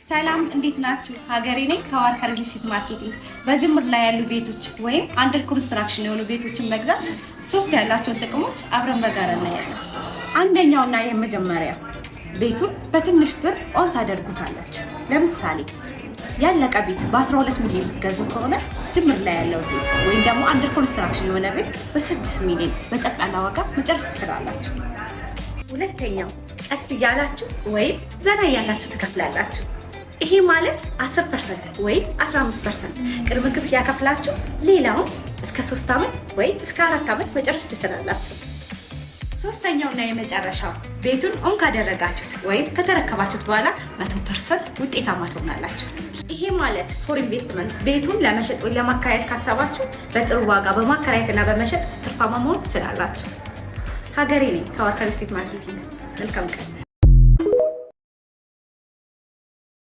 ሰላም፣ እንዴት ናችሁ? ሀገሬ ነኝ ከዋርካ real estate marketing። በጅምር ላይ ያሉ ቤቶች ወይም under construction የሆኑ ቤቶችን መግዛት ሶስት ያላቸውን ጥቅሞች አብረን በጋራ እናያለን። አንደኛውና የመጀመሪያ ቤቱን በትንሽ ብር own ታደርጉታላችሁ። ለምሳሌ ያለቀ ቤት በ12 ሚሊዮን የምትገዙ ከሆነ ጅምር ላይ ያለው ቤት ወይም ደግሞ under construction የሆነ ቤት በ6 ሚሊዮን በጠቅላላ ዋጋ መጨረስ ትችላላችሁ። ሁለተኛው ቀስ እያላችሁ ወይም ዘና እያላችሁ ትከፍላላችሁ። ይሄ ማለት 10% ወይም 15% ቅድመ ክፍያ ከፍላችሁ ሌላውን እስከ 3 ዓመት ወይ እስከ 4 ዓመት መጨረስ ትችላላችሁ። ሶስተኛውና የመጨረሻው ቤቱን own ካደረጋችሁት ወይም ከተረከባችሁት በኋላ 100% ውጤታማ ትሆናላችሁ። ይሄ ማለት for investment ቤቱን ለመሸጥ ወይ ለማከራየት ካሰባችሁ በጥሩ ዋጋ በማከራየትና በመሸጥ ትርፋማ መሆን ትችላላችሁ። ሀገሬ ነኝ ከዋርካ real estate marketing። መልካም ቀን።